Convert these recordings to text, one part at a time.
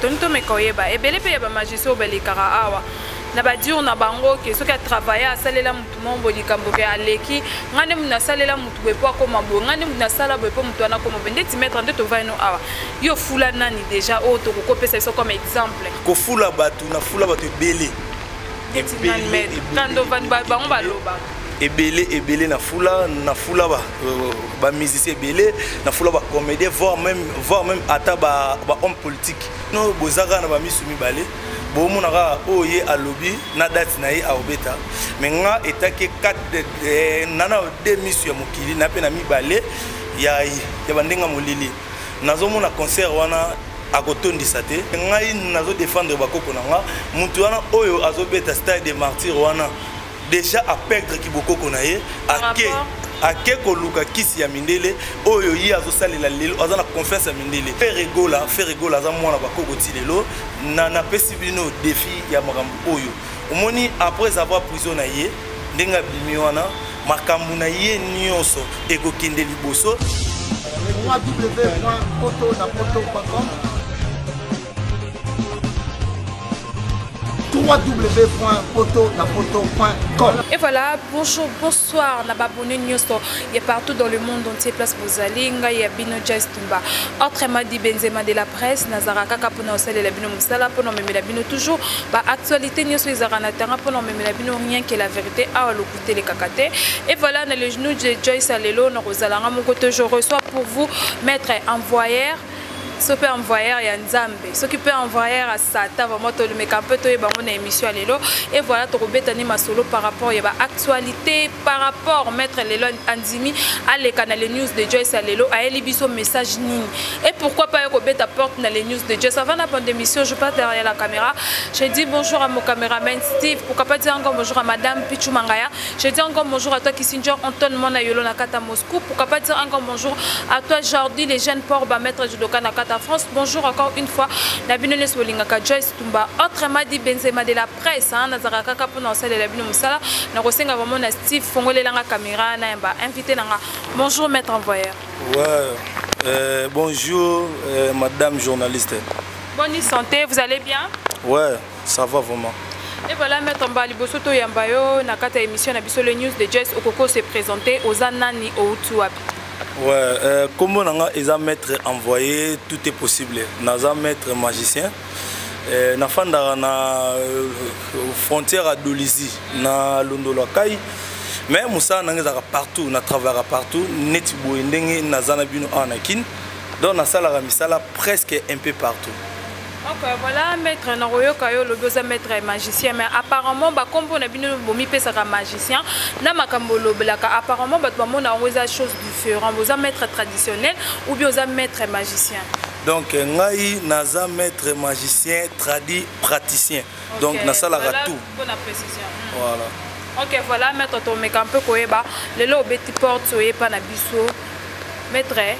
Toni tomeka oyeba ebele mpe ya bamagicien oyo balekaka awa na badure na bango ke soki atravaille asalela motu moko boye likambo ke aleki ngai nde motu nasalela motu boye mpo akoma boye, ngai nde motu nasala boye mpo motu wana akoma boye. Ndeti maître nde tovandi no awa, yo fula nani deja oyo tokoki kopesa biso comme exemple? Kofula bato, nafula bato ebele. Ndeti nani, maître? Kando ovandi, bango balobaka. Ebele ebele nafula, nafula bamusicien ebele, nafula bacomédien, voire même ata bahomme politique. No boza kaka na bamisu mibale, bomona kaka oyo ye alobi na date na ye aobeta. Mais nga etake nana de misu ya mokili na mpe na mibale ya bandenge molili, nazomona concert wana akotondisa te. Ngai nazodefendre bakoko na nga. Motu wana oyo azobeta Stade de Martyr wana, déjà aperdre kibokoko na ye, ake koluka kisi ya mindele oyo ye azosalela lelo. Aza na confiance ya mindele. Ferre Gola, Ferre Gola aza mwana bakoko ti lelo. Na napesi bino défi ya makambo oyo omoni après avoir prison na ye, ndenge abimi wana, makambo na ye nyonso ekokende liboso. www.potonapoto.com, www.potonapoto.com. Et voilà, bonjour, bonsoir, na babone nyonso ya partout dans le monde entier, place bozali. Ngai ya bino Jazz Tumba, autrement dit Benzema de la presse. Nazara kaka mpona osalela bino mosala, mpona omemela bino toujours baactualité nyonso ezalaka na terrain, mpona omemela bino rien que la vérité. Awa lokuta elekaka te. Et voilà, na le genou de Joyce alelo na kozalanga moko te. Je reçois pour vous maître envoyeur, so mpe envoyeur ya Nzambe, soki mpe envoyeur ya Satan. Vraiment tolumeka mpe toyeba yango na émission ya lelo. Et voilà, tokobetani masolo par rapport ya baactualité, par rapport maître lelo andimi aleka na les news de Joyce ya lelo, ayeli biso message nini et pourquoi pas ye kobeta porte na les news de Joyce. Avant la bonne émission, je passe derrière la caméra, je dis bonjour à mon caméraman Steve, pourquoi pas dire encore bonjour à madame Pichou Mangaya. Je dis encore bonjour à toi Kissinger Anton Mona Yolo Nakata Moscou, pourquoi pas dire encore bonjour à toi Jordi les jeunes port ba maître judoka Nakata France. Bonjour encore une fois na bino nyonso bolingaka Joyce Tumba, autrement dit Benzema de la presse, hein. Nazalaka kaka mpona kosalela bino mosala. Nakosenga vraiment na Steve fongolelanga caméra na yamba invité nanga. Bonjour maître envoyeur. Ouais, bonjour madame journaliste. Bonne santé, vous allez bien? Ouais, ça va vraiment. Et voilà, maître Mba, liboso toyamba yo na kati ya émission na biso le news de Joyce, okoko se présenter, oza nani, outi wapi? Ouais, kombo na nga eza maître envoyé, tout est possible. Naza maître magicien. Nafandaka na frontière ya Dolisie na Londolo Kai. Mais mosala na nga ezalaka partout, na travaillaka partout, neti boye ndenge naza na bino awa na Kin. Donc nasalaka misala presque un peu partout. Ok, voilà, maître, nakoyoka yo olobi oza maître magicien, mais apparemment bakombo na bino bomipesaka magicien na makambo olobelaka, apparemment bato bamona yango eza chose différent. Boza maître traditionnel ou bien oza maître magicien? Donc ngai naza maître magicien tradi praticien. Donc nasalaka voilà, tout. Mpona précision. Voilà. Ok, voilà, maître, tomeka mpe koyeba lelo obeti porte oyepa na biso. Maître,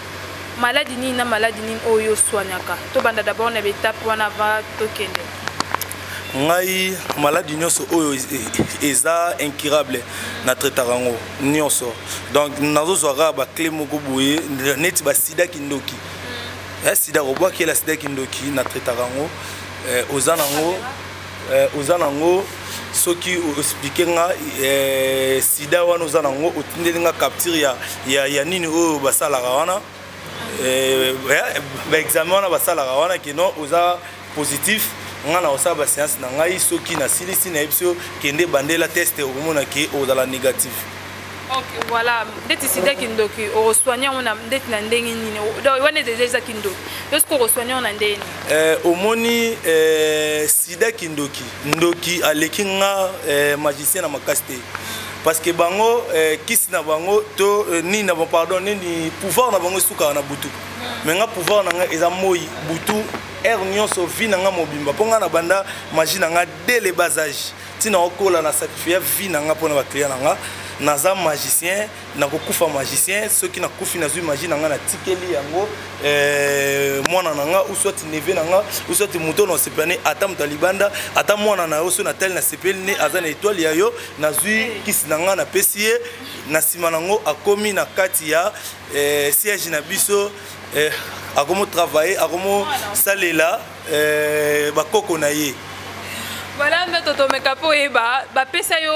maladi nini na maladi nini oyo oswanyaka? Tobanda d'abord na baétape wana va tokende. Ngai maladi nyonso oyo eza incurable, na traitaka yango nyonso. Donc nazozwa kaka baclé moko boye neti basida kindoki. Sida kobwakela, sida kindoki, na traitaka yango. Oza nango, oza nango, soki oexpliquer nga sida wana oza nango, otindeli nga capture ya nini oyo basalaka wana, baexamen wana basalaka wana, ke non, oza positif, nga na kosala baséance na ngai. Soki nasilisi, nayebi so kende bandela test, okomona ke ozala négatif. Ok, voilà, ndeti sida kindoki, okosoigne yango na ndeti na ndenge nini? Donc wana deja eza kindoki, yo soki okosoigne yango na ndenge nini? Omoni sida kindoki, ndoki aleki nga magicien na makasi te, parce que bango kisi na bango to nini na bango, pardon, nini, pouvoir na bango esukaka na butu. Mais nga pouvoir na nga eza moi, butu, heure nyonso, vie na nga mobimba, mpo nga na banda magie na nga dès le bas âge ntina okola. Na sacrifia vie na nga mpona baclient na nga. Naza magicien, nakokufa magicien. Soki nakufi, nazwi magie na nga, natikeli yango mwana na nga ou soit neveu na nga ou soit moto na osepela ne, ata moto ya libanda, ata mwana na yo. So natali, nasepeli ne aza na étoile ya yo, nazwi kisi na nga, napesi ye, na nsima nango akomi na kati ya siège na biso. Akomo travailler, akomo salela bakoko na ye. Voilà, maître, tomeka mpo oyeba bapesa yo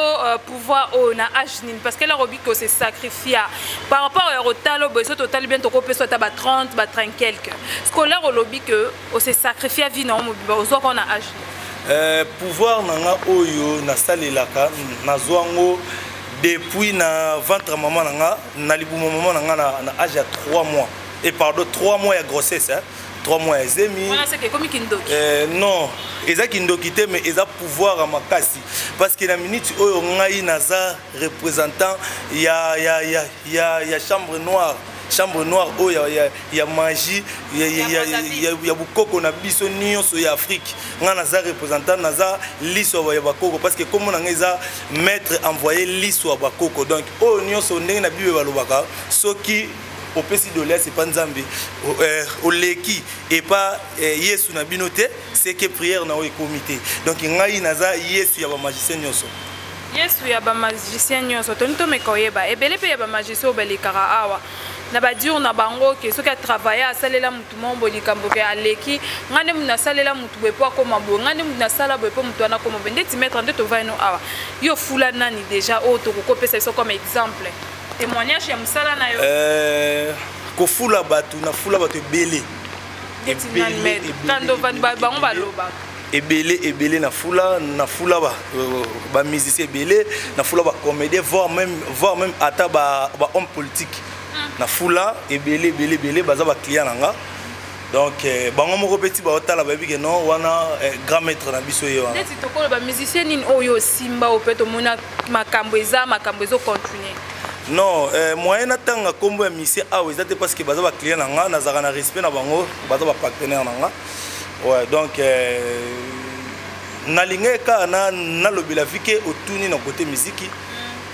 pouvoir oyo na âge nini, parce que là obi ko se sacrifia par rapport ya kotala boye. So totali bien, tokopesa ata ba 30, ba 30 quelque scolaire. Olobi ke ose sacrifia vie na yo mobimba, ozwaka na âge nini? Pouvoir na nga oyo nasalelaka, nazwa yango depuis na ventre mama na nga, na libumu mama na nga, na âge ya 3 mois et pardon, 3 mois ya grossesse, hein? 3 mois ya zemi. Wana seke ekomi kindoki. Non, eza kindoki te, mais eza pouvoir ya makasi, parce que na minute oyo ngai naza représentant ya chambre noire, chambre noire oyo ya magie ya bokoko na biso nyonso ya Afrique. Ngai naza représentant, naza liso ya bakoko, parce que kombo na ngai eza Maître Envoyé Liso ya Bakoko. Donc oyo nyonso, ndenge na Bible balobaka, soki opesi doléance epa Nzambe, oleki epa Yesu na bino te, seke prière na oyo ekomi te. Donc ngai naza Yesu ya bamagicien nyonso. Yesu ya bamagicien nyonso. Toni tomeka oyeba, ebele mpe ya bamagicien oyo balekaka awa na badire na bango ke soki atravaille, asalela mutu moko boye, likambo ke aleki: ngai nde mutu nasalela mutu boye mpo akóma boye, ngai nde mutu nasala boye mpo mutu wana akóma boye. Ndeti maître nde tovai no awa, yo fula nani déjà oyo tokokopesa biso comme exemple, témoignage ya mosala na yo? Kofula bato, nafula bato ebele. Ndeti nani, maître? Kando bango balobaka. Ebele ebele. Nafula bamusicien ebele, nafula bacomédien, voire même ata bahomme politique. Nafula ebele ebele ebele, baza baclient na nga. Donc bango moko mpe ti baotala, bayebi ke non, wana grand maître na biso ye wana. Neti tokoloba musicien nini oyo osimba, oyo mpe tomona makambo eza, makambo ezocontinue? Non, moyen natanga nkombo ya musicien awa eza te, parce que baza baclient na nga, nazalaka na respect na bango, baza bapartenaire na nga. Ouais, donc nalingaki kaka nalobela vike otuni na côté miziki.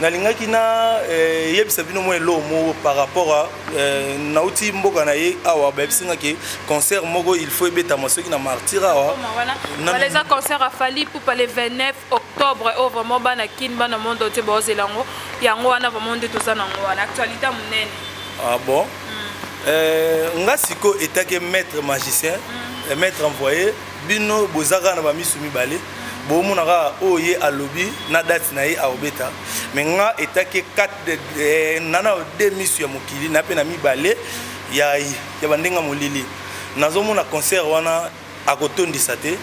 Nalingaki na yebisa bino mwa eloko moko par rapport à nauti mboka na ye awa. Bayebisi nga ke concert moko il faut ebetama soki na Martyr awa. Wana eza concert ya Fally Ipupa le 29 octobre oyo. Vraiment, bana Kine, bana monde entier baozela yango. Yango wana vraiment nde toza nango wana, actualité monene. Ah bon. Nga sikoyo etake maître magicien, maître envoyé, bino boza kaka na bamisu mibale, bomona kaka oyo ye alobi na date na ye aobeta. Mais nga etake nana de misu ya mokili na mpe na mibale ya bandenge molili, nazomona concert wana akotondisa te.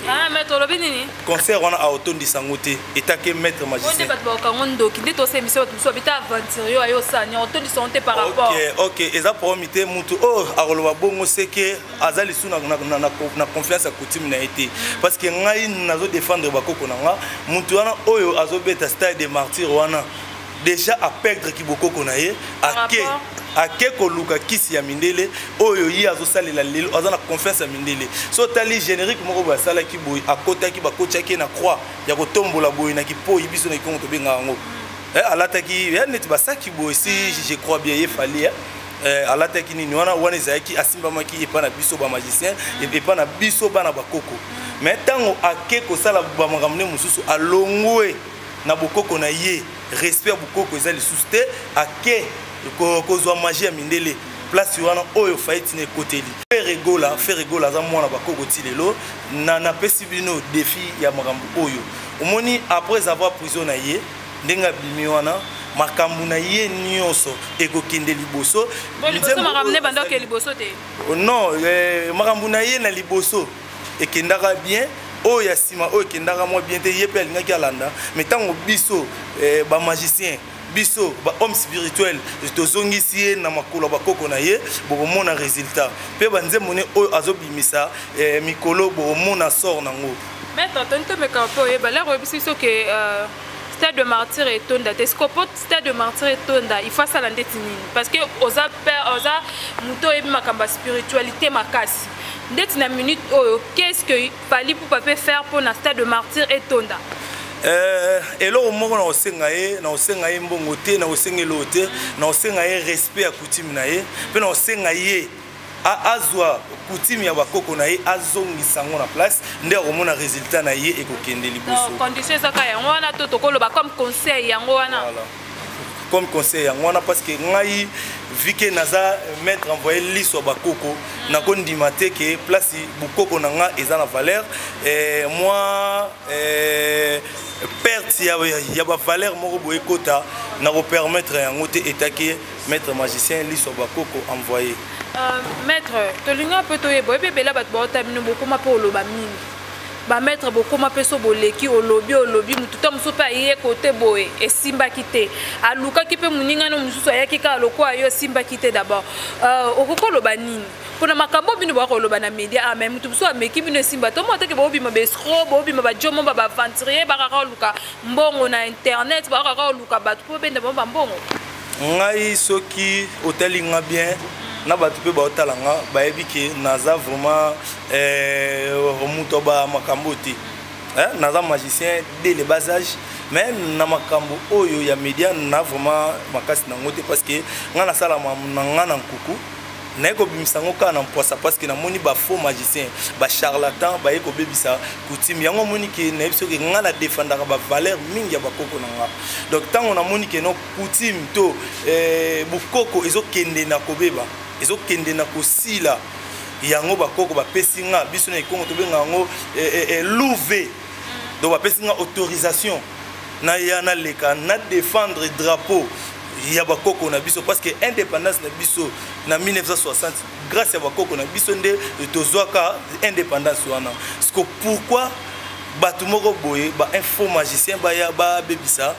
Ah, maître, olobi nini? Concert wana akotondisa yango te, etake maître magicien. Nde bato bakokango ndoki nde tosa émission, bato mosusu babita aventure oyo ayosani, otondisa yango te par rapport. Ok, eza problème te. Mutu oyo akoloba bongo, seke aza lisu na confiance ya coutume na ye te, parce que ngai nazodéfendre bakoko na nga. Mutu wana oyo azobeta Stade de Martyr wana, déjà aperdre kibokoko na ye, ake koluka kisi ya mindele oyo ye azosalela lelo. Aza na confiance ya mindele. So otali générique moko boye asalaki boye, akotaki, bakotiaki ye na croix ya kotombola boye na kipoi, biso na kikongo tobengaka yango. Alataki neti basaki boye, si je crois bien, ye Fally alataki nini wana. Wana ezalaki asimbamaki epai na biso bamagicien, epai na biso bana bakoko. Mais ntango ake kosala bamakambo nde mosusu, alongwe na bokoko na ye, respect ya bokoko eza lisusu te, ake kozwa magie ya mindele. Place wana oyo faillite na ekoteli Ferre Gola. Ferre Gola aza mwana bakoko ti lelo. Na napesi bino défi ya makambo oyo omoni après avoir prison na ye, ndenge abimi wana, makambo na ye nyonso ekokende liboso. Makambo nde bandoke liboso te. Non, makambo na ye na liboso ekendaka bien, oyo ya nsima oyo ekendaka mwa bien te. Ye mpe alingaki alanda, mais ntango biso bamagicien, biso bahomme spirituel, tozongisi ye na makolo ya bakoko na ye, bokomona résultat. Mpe banzembo ne oyo azobimisa mikolo, bokomona sort nango. Maître, toni tomeka mpe oyeba lere oyebisi biso ke Stade de Martyr etonda te. Siko po Stade de Martyr etonda, il faut asala ndeti nini? Parce que oza père, oza moto oyebi makambo ya spiritualité makasi. Ndeti na minute oyo, qu'est ce que Fally Ipupa peut faire mpona Stade de Martyr etonda? Eloko moko na kosenga ye, na kosenga ye mbongo te, na kosenga eloko te, na kosenga ye respect ya coutume na ye, mpe na kosenga ye azwa coutume ya bakoko na ye, azongisa yango na place, nde akomona résultat na ye ekokende liboso. Condition ezaka yango wana to tokoloba comme conseil yango wana? Voilà. Comme conseil yango wana, parce que ngai, vu que naza maître envoyé liso ya bakoko, nakondima te ke place bokoko na nga eza na valeur, moi perte ya bavaleur moko boye ekota, nakopermettre yango te. Etaki maître magicien liso ya bakoko envoyé. Maître, tolinga mpe toyeba, oyebi ebele bato baota bino, bokóma mpe oloba mingi. Bamaître bokóma mpe so boleki, olobi, olobi, motu ta mosusu mpe aye kote boye, esimbaki te, alukaki mpe moningano mosusu, ayaki kaka lokola yo, esimbaki te. D'abord, okoki oloba nini mpona makambo bino boka koloba na média? Ah, mais motu mosusu ameki bino, esimba to mo teke, boobima baescroc, boobima bajomo, ba baaventurier, bakaka koluka mbongo na internet, bakaka koluka bato mpo benda bango bambongo. Ngai, soki otali nga bien, na bato mpe baotala nga, bayebi ke naza vraiment moto ba makambo te. Naza magicien dès le bas âge, mais na makambo oyo ya média na vraiment makasi nango te, parce que nga nasala na nga na nkuku, naye kobimisa yango kaka na mpwasa, parce que namoni bafaux magicien, bacharlatan baye kobebisa coutume. Yango omoni ke nayebi soki nga na défendaka bavaleur mingi ya bakoko na nga. Donc ntango namoni ke no coutume to bokoko ezokende na kobeba, ezokende na kosila, yango bakoko bapesi nga, biso na ekongo tobenga yango louve. Donc bapesi nga autorisation naya naleka na défendre drapeau ya bakoko na biso, parce que indépendance na biso na 1960, grâce ya bakoko na biso nde tozwaka indépendance wana. Siko pourquoi bato moko boye, ba un faux magicien, baya babebisa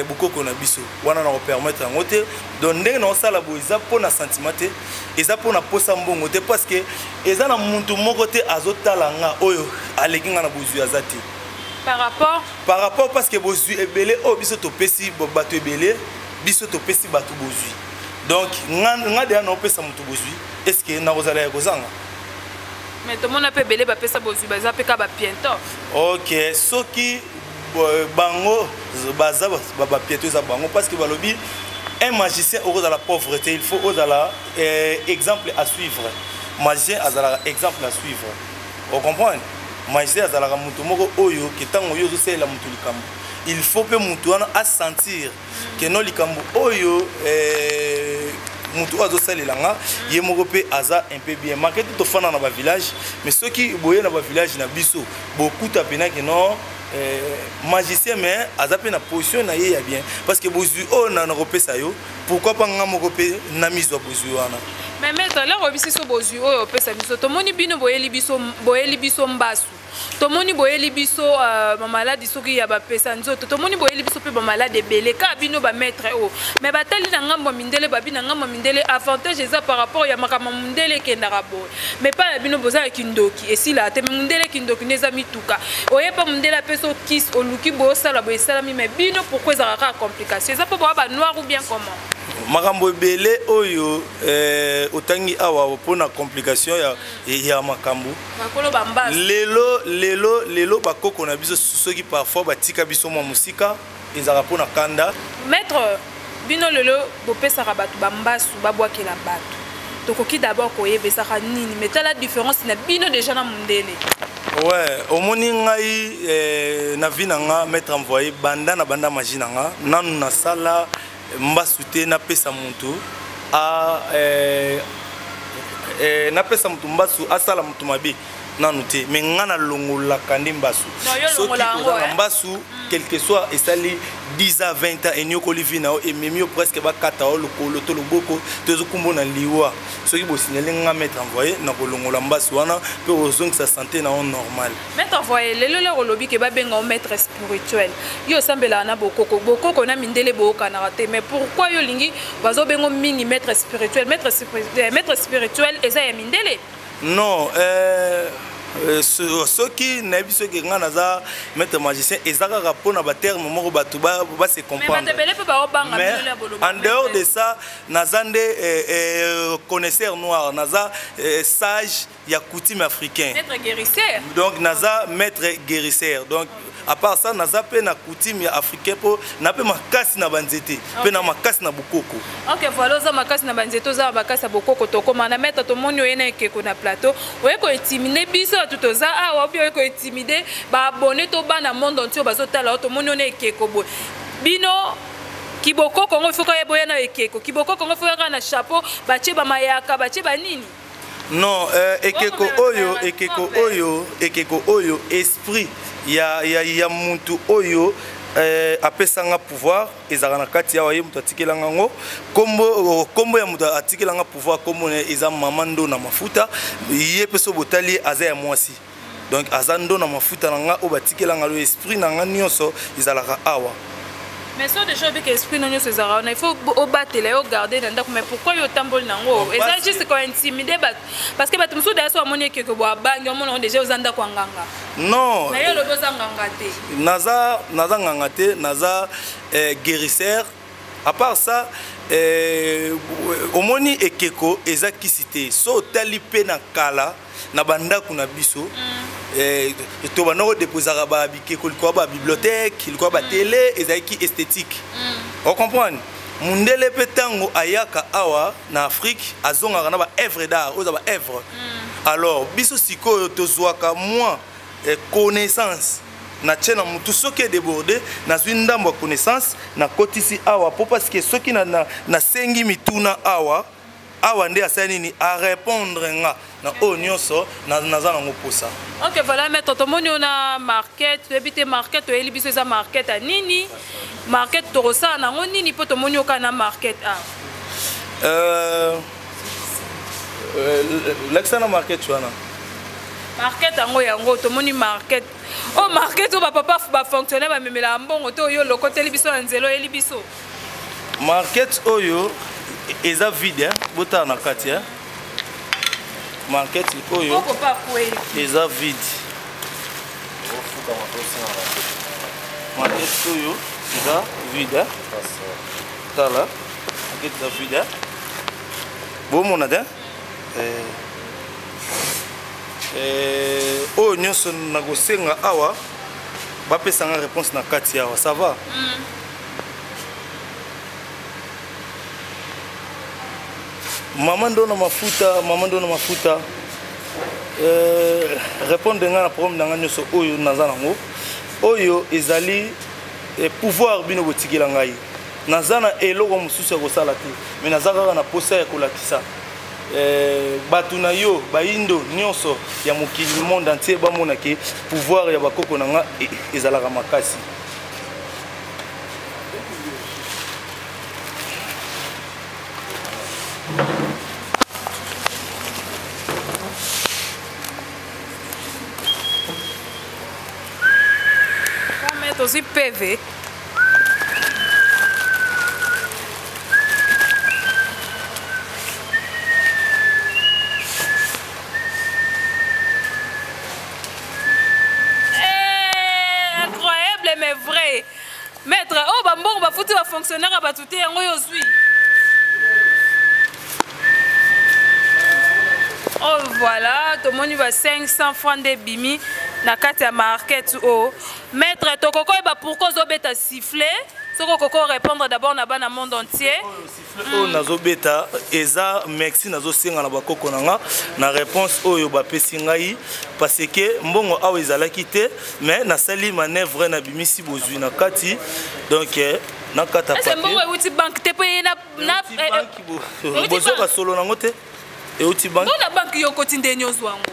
bokoko na biso wana? Na kopermettre yango te. Donc ndenge na osala boye, eza mpo na sentiment te, eza mpo na posa mbongo te, parce que eza na muntu moko te azotala nga oyo aleki nga na bozwi, aza te. Par rapport? Par rapport, parce que bozwi ebele oyo biso topesi bato ebele, biso topesi bato bozwi. Donc nga deya naopesa moto bozwi, est ce que nakozala ya kozanga? Mais tomona mpe ebele bapesa bozwi, baza mpe ka bapiento. Ok, soki bango baza bapiento, eza bango, parce que balobi un magicien okozala pauvreté, il faut ozala exemple à suivre. Magicien azalaka exemple à suivre, ocomprendre? Magicien azalaka moto moko oyo ke ntango oyo ozosalela moto likambo, il faut mpe moto wana asentir ke no likambo oyo moto oyo azosalela nga, ye moko mpe aza un peu bien. Marke te, tofanda na bavillage, mais soki boye na bavillage na biso, bokuta mpena ke non, magicien, mais aza mpe na position na ye ya bien, parce que bozwi oyo na kopesa yo, pourquoi pas nga moko mpe na mizwa bozwi wana? Mais maître, lero oyebisi biso bozwi oyo opesa biso, tomoni bino boyeli biso, boyeli biso mbasu, tomoni boyeli biso bamaladi soki ya bapesa nzoto, tomoni boyeli biso mpe bamaladi ebele kaka bino bamaître oyo. Mais batali na ngambo ya mindele, babi na ngambo ya mindele avantage eza par rapport ya makambo ya mondele ekendaka boye, mais pa na bino boza ya kindoki esilaka te. Mais mondele kindoki nde eza mituka, oyeba mondele apesa okisi, oluki boye, osala boye, esalami. Mais bino pourquoi ezalaka kaka complication? Eza mpo boya banoir ou bien comment? Makambo ebele oyo otangi awa mpona complication ya makambo. Bakolo bambasi. Lelo lelo lelo, bakoko na biso, soki parfois batika biso mwa mosika, ezalaka mpona kanda. Maître, bino lelo bopesaka bato bambasu, babwakela bato, tokoki d'abord koyeba ezaka nini? Mais tala différence na bino déjà na mondele. Ouais, omoni ngai na vie na nga, maître envoyé, banda na banda magie na nga, nanu nasala mbasu te. Napesa motu a napesa motu mbasu asala motu mabe, nanu te. Mais nga nalongolaka nde mbasu. Soki oza na mbasu, quel que soit esali 10 à 20 ans, enyokoli vie na yo, ememi yo presque bakata yo lokolo to loboko to ezokumba na liwa, soki bosignale nga maître envoyé, na kolongola mbasu wana mpe kozongisa santé na yo normal. Maître envoyé, lelo lero olobi ke babenga yo maître spirituel, yo osambelaka na bokoko, bokoko na mindele boyokanaka te. Mais pourquoi yo olingi bazobenga mingi maître spirituel? Maître spirituel eza ya mindele. Non, soki nayebi soki ngai naza maître magicien, eza kaka mpona baterme moko bato base comprendre. Mais en dehors de ça, naza nde connaisseur noir, naza sage ya coutume africain. Maître guérisseur. Donc naza maître guérisseur. Donc à part ça, naza mpe na coutume ya africain, mpo na mpe makasi na banzete mpe na makasi na bokoko. Ok, voilà, oza makasi na banzete, oza na makasi ya bokoko. Tokóma na maître, tomoni oye na ekeko na plateau, oye kointimider biso bato toza awa, obi oye kointimider baabonnés to bana monde entier oyo bazotala oyo. Tomoni oyo na ekeko boye, bino Kibokoko yango ifo kaka boya na ekeko. Kibokoko yango ifo kaka na chapeau, batie bamayaka, batie banini. Non, ekeko oyo, ekeko oyo, ekeko oyo, esprit ya mutu oyo apesanga pouvoir ezalaka na kati awa. Ye moto atikelanga yango. Kombo ya moto atikelanga pouvoir, kombo na ye eza Mama Ndo na Mafuta. Ye mpe so botali ye, aza ya mwasi, donc aza ndo na mafuta na nga oyo batikelanga. Lo esprit na nga nyonso ezalaka awa. Mais so déjà obika esprit no nyonso ezalaka wana, il faut obatela yo, garder na ndako. Mais pourquoi yo otamboli nango? Eza juste kointimider bato, parce que bato mosusu daya so bamoni ekeko bo abangi, omona ngo déjà oza ndako ya nganga. Non. Na yo olobi oza nganga te. Naza nganga te, naza guérisseur. À part ça, omoni ekeko eza kisi te. So otali mpe na kala, na bandako na biso, to banda kodéposaka babikeko likolo ya babibliothèque, likolo ya batélé, ezalaki esthétique. Ocomprendre? Mundele mpe ntango ayaka awa na Afrique, azongaka na baœuvre d'art oyo eza baœuvre. Alors biso sikoyo tozwaka mwa connaissance na tie na mutu. Soki edéborde, nazwi ndambo ya connaissance, nakotisi awa, po parce que soki nasengi mituna awa, awa nde asali nini, arépondre nga na oyo nyonso naza nango mposa. Ok, voilà, maître, tomoni oyo na market. Toyebi te market toyeli biso eza market ya nini, market tokosala nango nini, mpo tomoni oyo kaka na market awa. Lakisa na market wana. Market yango, yango tomoni market oyo, market oyo bapapa bafonctionnaire bamemelaka mbongo te, oyo olokoteli biso na nzela, oyeli biso. Market oyo eza vide, hein? Botala na kati, hein? Market oyo oko pa akwei. Eza vide. Market oyo eza vide, hein? Tala, market eza vide, hein? Bomona te? Oyo nyonso nakosenga awa, bapesanga réponse na kati awa. Ça va? Mama Ndona Mafuta, Mama Ndona Mafuta, répondre nga na problème na nga nyonso oyo naza nango. Oyo ezali pouvoir bino botikela ngai. Naza na eloko mosusu ya kosala te, mais naza kaka na posa ya kolakisa bato na yo bayindo nyonso ya mokili, monde entier, bamonake pouvoir ya bakoko na nga ezalaka makasi. Mais tozwi PV. Eh, incroyable mais vrai, maître. Oyo bambongo bafuti bafonctionnaire ya bato te, yango oyo ozwi. Oh voilà, tomoni ba 500 francs nde ebimi na kati ya market oyo. Maître, tokoki oyeba pourquoi ozobeta sifflet? Soki okoki orépondre d'abord na bana monde entier. Oyo nazobeta eza merci nazosenga na bakoko na nga na réponse oyo bapesi ngai, parce que mbongo awa ezalaki te, mais nasali manœuvre, nabimisi bozwi na kati. Donc nakata. Ese mbongo euti banque te, mpo ye na Bozoka solo nango te, euti banque. Ngo na banque yo okoti ndeni ozwa yango?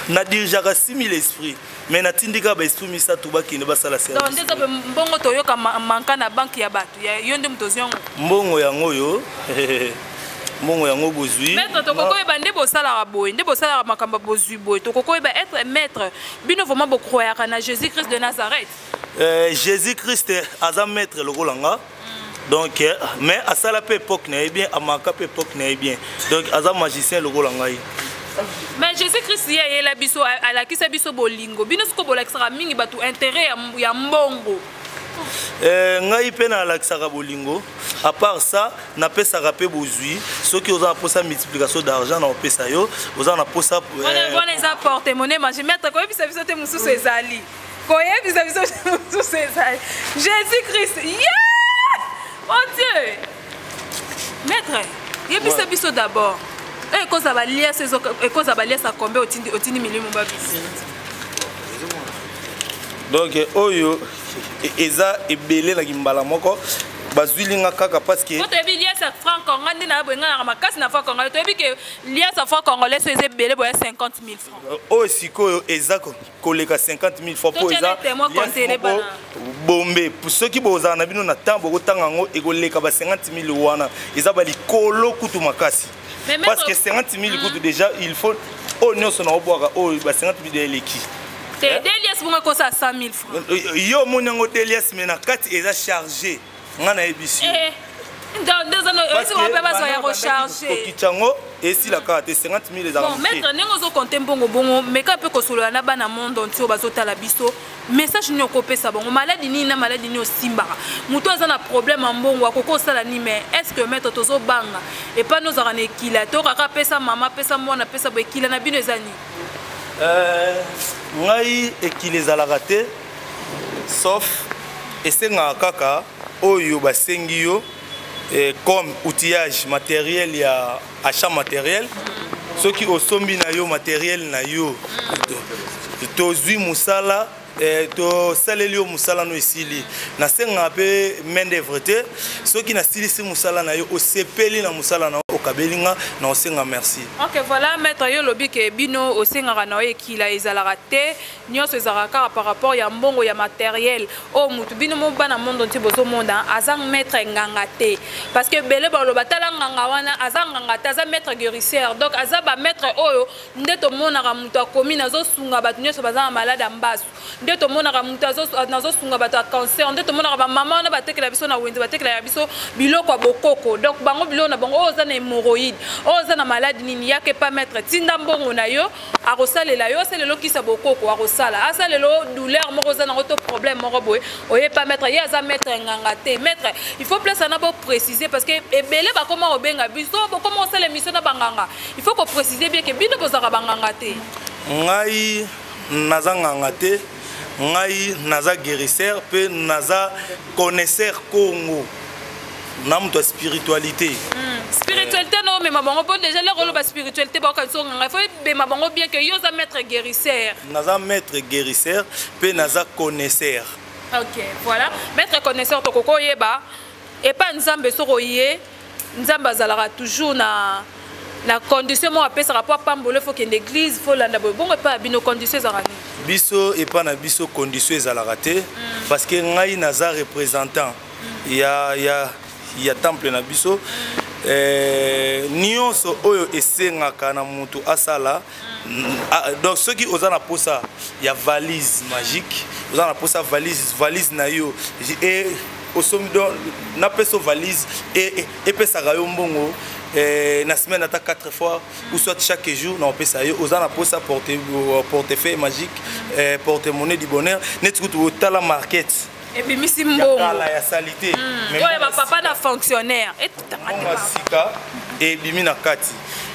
Na dirigeaka 6000 esprit, mais natindika baesprit misato bakende basala Donc service. Nde eza mpe mbongo toyoka manka na banque ya bato yo nde moto ozwi yango. Mbongo yango oyo, mbongo yango bozwi. Maître, tokoki oyeba nde bosalaka boye, nde bosalaka makambo ya bozwi boye, tokoki oyeba être maître, bino vraiment bocroyaka na Jésus Christ de Nazareth? Jésus Christ aza maître lokola nga. Donc mais asala mpe époque na ye bien, amaka mpe époque na ye bien, donc aza magicien lokola ngai. Mais Jésus Christ ye ayela biso, alakisa biso bolingo. Bino siko bolakisaka mingi bato intérêt ya mbongo. Ngai mpe nalakisaka bolingo. À part ça, napesaka mpe bozwi. Soki oza na mposa multiplication d'argent, na opesa yo. Oza na mposa Wana eza porte monnaie magie. Maître, koyebisa biso te mosusu ezali, koyebisa biso te mosusu ezali Jésus Christ. Yeah! Oh Dieu! Maître, yebisa biso d'abord oyo ekozala baliasi, ekozala baliasi ya combien otindi milimo babisi? Donc oyo eza ebele na kimbala moko. Bazwili nga kaka parce que Po toyebi liasa franc congolais nde na boye, nga naka makasi na franc congolais. Toyebi ke liasa franc congolais so eza ebele boya 50 000 francs. Oyo sikoyo eza koleka 50 000 francs, po Totia eza na témoin liasi conseiller moko bana. bombe. Soki bozala na bino na temps, bokotanga yango, ekoleka ba 50 000 wana, eza balikolo kutu makasi. Mais Parce que 50 000 kutu déjà, il faut oyo nyonso na obwaka oyo ba 50 000 eleki. Te, de liasi bongo ekosala 100 000 francs. Yo omoni yango delias, mais na kati eza chargé, nga nayebisi yo. Eh, nde eza mpe bazwa ya kocharge. Kokitya yango esila kaka te, 50 000 ezalaka Bon, moke. maître, ndenge ozokonte mbongo bongo, meka mpe kosolola na bana monde entier oyo bazotala biso. Message nini okopesa bango? Maladi nini na maladi nini osimbaka? Moto aza na problème ya mbongo akoki osala nini? Mais est ce que, maître, tozobanga epai nozalaka na ekila to kaka pesa mama, pesa mwana, pesa bo? Ekila na bino eza nini? Ngai ekili ezalaka te, sauf esengaka kaka oyo basengi yo comme outillage matériel ya achat matériel. Soki osombi na yo matériel na yo, tozwi mosala, tosaleli yo mosala no esili. Nasengaka mpe main d'œuvre te. Soki nasilisi mosala na yo, osepeli na mosala na yo, okabeli nga na osenga merci. Ok, voilà, maître, yo olobi ke bino osengaka na yo ekila ezalaka te, nyonso ezalaka kaka par rapport ya mbongo ya matériel oyo mutu. Bino mo bana monde entier bozomona, aza maître nganga te, parce que ebele baloba: tala nganga wana, aza nganga te, aza maître guérisseur. Donc aza bamaître oyo nde tomonaka moto akomi nazosunga bato nyonso baza na malade ya mbasu, nde tomonaka moto nazosunga bato ya cancer, nde tomonaka bamama wana batekela biso na wenze, batekelaka biso biloko ya bokoko. Donc bango biloko na bango oyo oza na hémorroïde, oyo oza na maladi nini, yaka epa maître, tinda mbongo na yo, akosalela yo, asalela okisa bokoko, akosala, asalela douleur moko oza nango to problème moko boye, oye pa maître. Ye aza maître nganga te. Maître, il faut place wana bopréciser, parce que ebele bakoma kobenga biso, bokoma kosala émission na banganga. Il faut kopréciser bien ke bino bozalaka banganga te. Ngai naza nganga te, ngai naza guérisseur mpe naza connaisseur congo na moto ya spiritualité. Spiritualité na omema bango, mpo déjà lero oloba spiritualité, baokanisa nganga. Il faut ebema bango bien ke yo oza maître guérisseur. Naza maître guérisseur mpe naza connaisseur. Ok, voilà, maître connaisseur, tokoki oyeba epa Nzambe, soki oye, Nzambe azalaka toujours na condition moko apesaka mpo apambola, faut kende église, faut landa boye bongo. Epai ya bino condition ezalaka nini? Biso, epa na biso condition ezalaka te, parce que ngai naza représentant ya temple na biso. Nyonso oyo esengaka na motu asala. Donc soki oza na posa ya valise magique, oza na posa valise na yo e osombi, donc napesa valise epesaka yo mbongo na semaine ata 4 fois ou soit chaque jour, na opesa yo. Oza na posa portefeuille magique, porte-monnaie du bonheur, neti kutu otala market Ebimisi mbongo. Kala ya salité. Oyo bapapa na fonctionnaire. Mbongo sika ebimi na kati.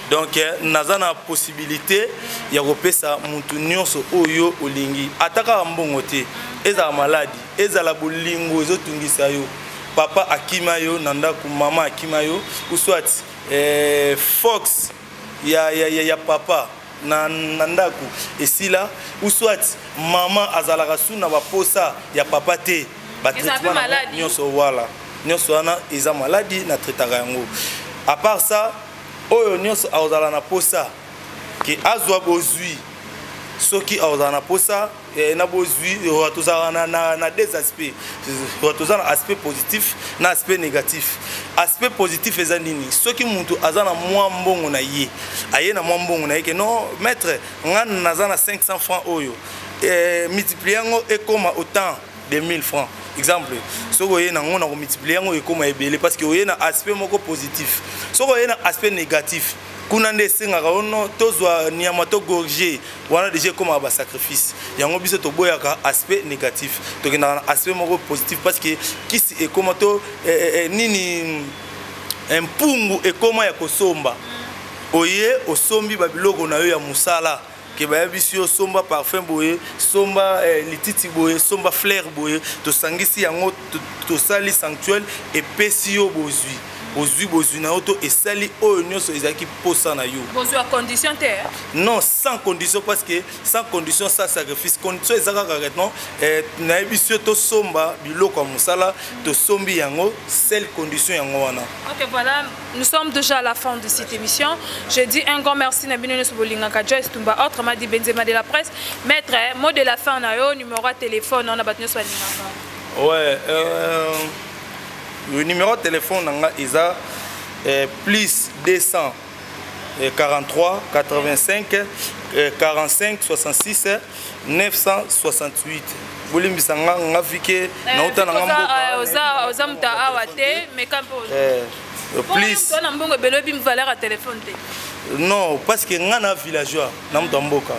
Donc naza na possibilité ya kopesa mutu nyonso oyo olingi, ata kaka mbongo te, ezala maladi, ezala bolingo ezotungisa yo, papa akima yo na ndako, mama akima yo, ou soit fox ya papa na ndako esila, ou soit mama azalaka su na baposa ya papa te, batraitement nyonso wala, nyonso wana eza maladi, na traitaka yango. À part ça, oyo nyonso akozala na posa ke azwa bozwi, soki akozala na posa na bozwi, tozalaka na deux aspects. Toza na aspect positif na aspect négatif. Aspect positif eza nini? Soki motu aza na mwa mbongo na ye, aye na mwa mbongo na ye ke: non, maître, nga naza na 500 francs oyo, multiplie yango ekóma autant de 1000 francs, exemple. Soki oye nango, na komultiplie yango ekóma ebele, parce que oye na aspect moko positif. Soki oye na aspect négatif, kuna nde esengaka ono tozwa nyama togorge wana, déjà ekomaka basacrifice. Yango biso toboyaka aspect négatif, tokendaka na aspect moko positif, parce que kisi ekóma to nini, mpungu ekóma ya kosomba. Oye, osombi babiloko na yo ya mosala, ke bayebisi yo: somba parfum boye, somba lititi boye, somba fleur boye, tosangisi yango, tosali sanctuaire, epesi yo bozwi. Ozwi bozwi na yo to esali oyo nyonso ezalaki posa na yo. Bozwi ya condition te? Non, sans condition, parce que sans condition, sans sacrifice. Condition eza kaka non, nayebisi yo tosomba biloko ya mosala, tosombi yango, seule condition yango wana. Ok, voilà, nous sommes déjà à la fin de cette émission. Je dis un grand merci na bino nyonso bolingaka Joyce Tumba, autrement dit Benzema de la presse. Maître, mot de la fin na yo, numéro ya téléphone, on a bato nyonso balingaka. Ouais, le numéro de téléphone na nga eza plus 243 85 45 66 968. Bolimbisa nga, nga vike nauta na nga mboka. Oza moto awa te, mais quand plus na mbongo ebele, oyebi valeur ya téléphone te? Non, parce que nga na villageois, na moto ya mboka.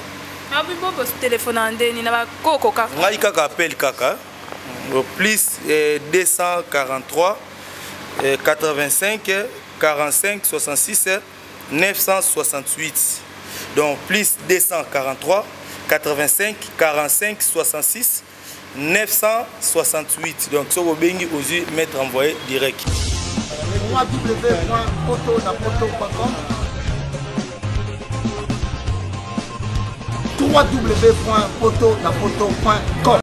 Abi bobo téléphone na ndeni na bakoko kaka. Ngai kaka appel kaka, plus 243 85 45 66 968. Donc plus 243 85 45 66 968. Donc soki obengi, ozwi maître envoyé direct. www.potonapoto.com, www.potonapoto.com.